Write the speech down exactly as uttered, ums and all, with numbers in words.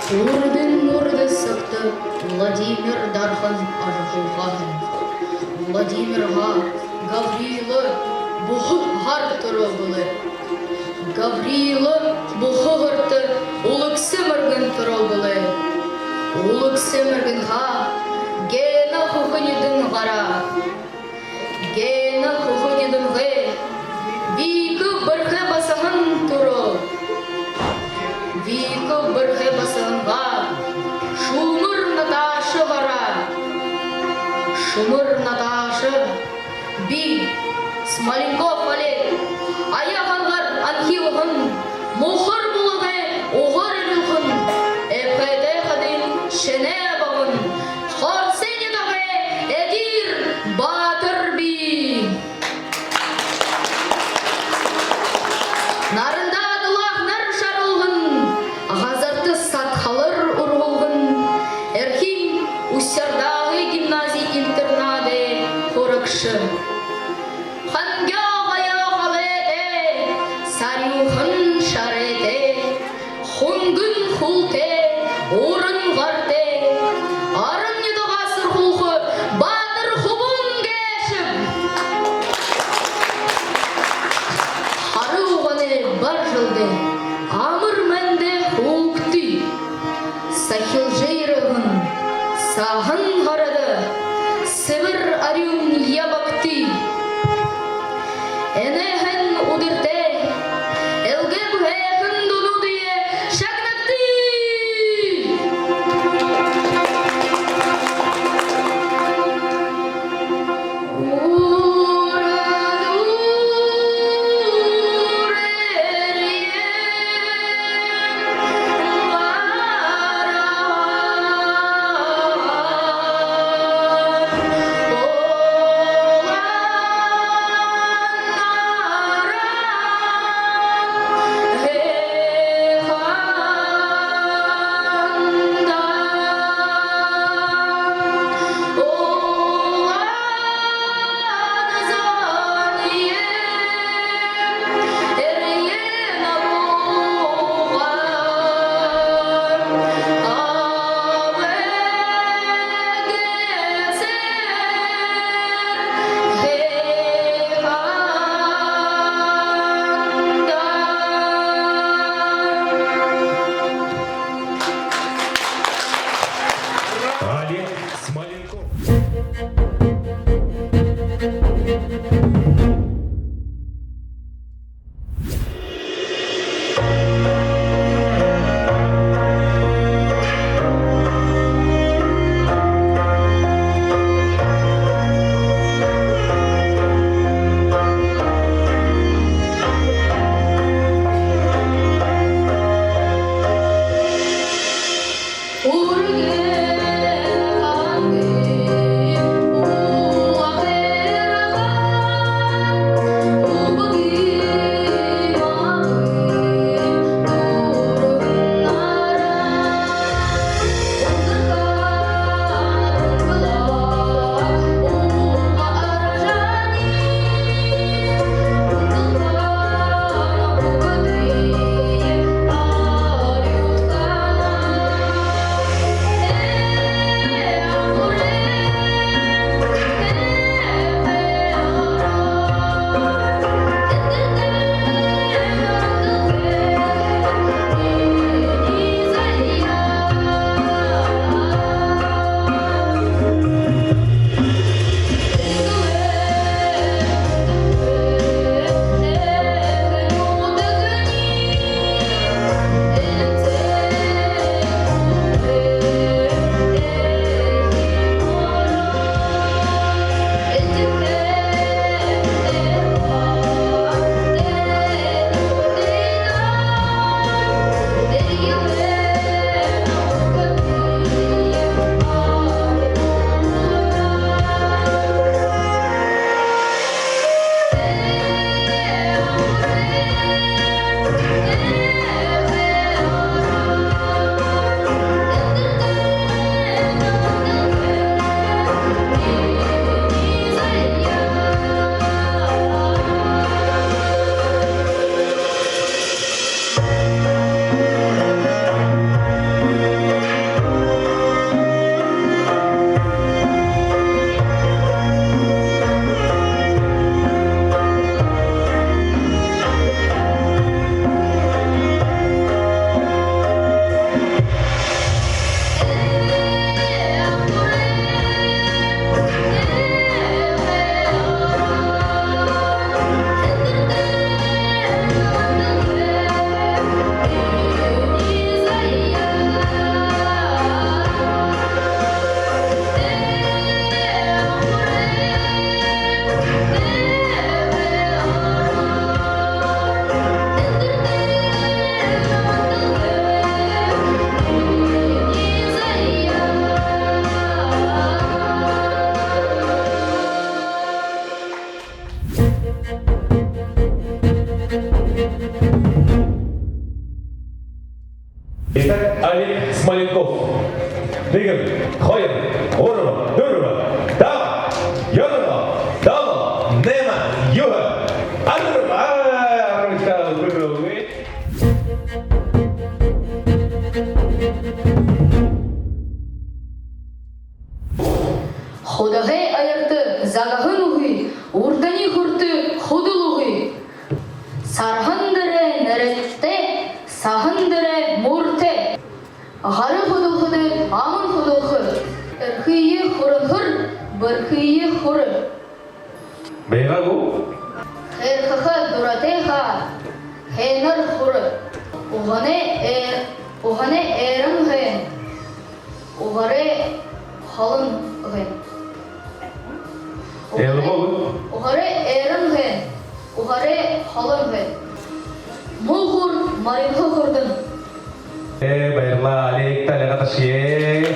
Урдын урда сагта Владимир дархан ажаһууха һэн. Владимирһаа Гаврила Буһа һар түрөө бэлэй. Гаврила Буһа һарта Улаг Сэмэргэн түрөө бэлэй. Улаг Сэмэргэнһээ Гена Хүхэнидэн гараа. Гена Хүхэнидэнһээ Вика Бэрхэ басаган түрөө. Вика Бэрхэ басаганһаа Шүмэр Наташа гараа. Шүмэр Наташа би, Смоленков Олег, Ая-Хангар анхилһан, Мухар-Булагай уһар эрилхэн, Эбхээтэй хадын шэнэ баган, Хорсой нютагай эдир баатар би. Нарандаа дулаахан шаралһан, газарта садхалар ургуулһан, эрхим Усть-Ордагай гимнази-интернадай һурагша. Хангёо Итак, Олег Смоленков. Нэгэн, хоёр, гурба, дүрбэ, даб, ёрбо, долоо, найма, юһэ, арба, арба, арба. Худагай аярта загаһан үгы, урданай хүрэтэр хүдэл үгы. Сарһан дээрэ нэрэтэ, саһан дээрэ мүртэ. Гарын хүдэлхэдэ аман хүдэлхэ. Эрхые хүрэнхэр, бэрхые хүрэ. Байгаа гү? Хэрхэхэ дуратай һаа, һайнаар хүрэ. Уһанай эр-, уһанай эрэн һайн, уһаарай холын һайн. Ойлгоо гү? Уһаарай эрэн һайн, уһаарай холын һайн. Муу хурд моринһоо хурдан. Ээ, баярлаа, Олег, тальяга ташая.